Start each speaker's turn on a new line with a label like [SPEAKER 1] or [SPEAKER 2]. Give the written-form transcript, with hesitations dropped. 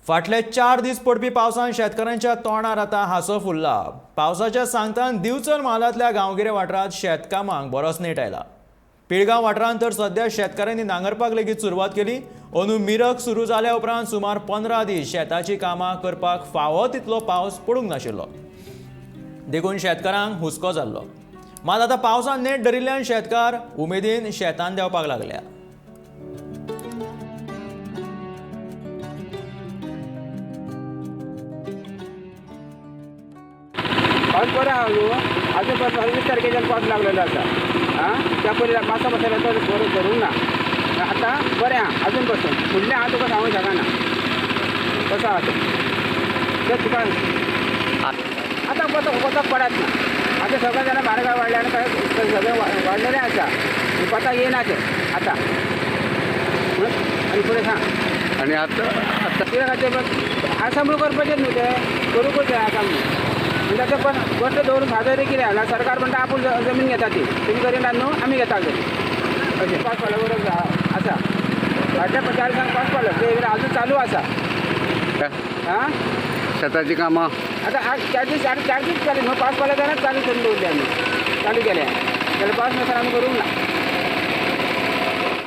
[SPEAKER 1] फाटले 4 दीस पडपी पावसान शेतकारांच्या तोंडार आतां हांसो फुल्ला. पावसाच्या सांगतान दिवचल म्हालांतल्या गांवगिऱ्या वाठारांत शेतकामाक बरोच नेट आयला. पिळगांव वाठारांत तर सध्या शेतकारांनी नांगरपाक लेगीत सुरवात केली. अंदू मिरग सुरू जाल्या उपरांत सुमार 15 दीस शेताची कामां करपाक फावो तितलो पावस पडूंक नाशिल्लो, देखून शेतकारांक हुस्को जाल्लो. मात आतां पावसान नेट धरिल्ल्यान शेतकार उमेदीन शेतान देंवपाक लागल्या.
[SPEAKER 2] पावस बरो आहा न्हू, आजून पासून 20 तारखेच्यान पावस लागलेलो आसा. आं, त्या पयलीं पावसा बसयला तो बरो धरूंक ना, आतां बरें आहा अजून पासून. फुडलें हांव तुका सांगूंक शकना कसो आहा तें तुका. आतां कोताक पडत ना, आतां सगळें जाणां म्हारगाय वाडल्या आनी काय सगळें वाडलेलें आसा, कोताक येयना तें आतां. आनी फुडें सांग.
[SPEAKER 3] आनी आतां आतां
[SPEAKER 2] कित्या खातीर आसा म्हणून करपाचें न्हू, तें करूंकूच जाय आसा म्हणून. म्हणजे आतां पण गोश्ट दवरून फादर कितें जाल्यार सरकार म्हणटा आपूण जमीन घेता ती तुमी करिनात न्हू, आमी घेता जमीन. अशें पावस पडलो बरोबर आसा, फाटल्या 4 दिसांक पावस पडलो ते अजून चालू आसा. आं,
[SPEAKER 3] शेताची कामां
[SPEAKER 2] आतां 4 दीस, आतां 4 दीस चालू न्हू, पावस पडलो जाल्यार चालू करून दवरले आमी, चालू केले जाल्यार पावस नासतना आमी करूंक ना.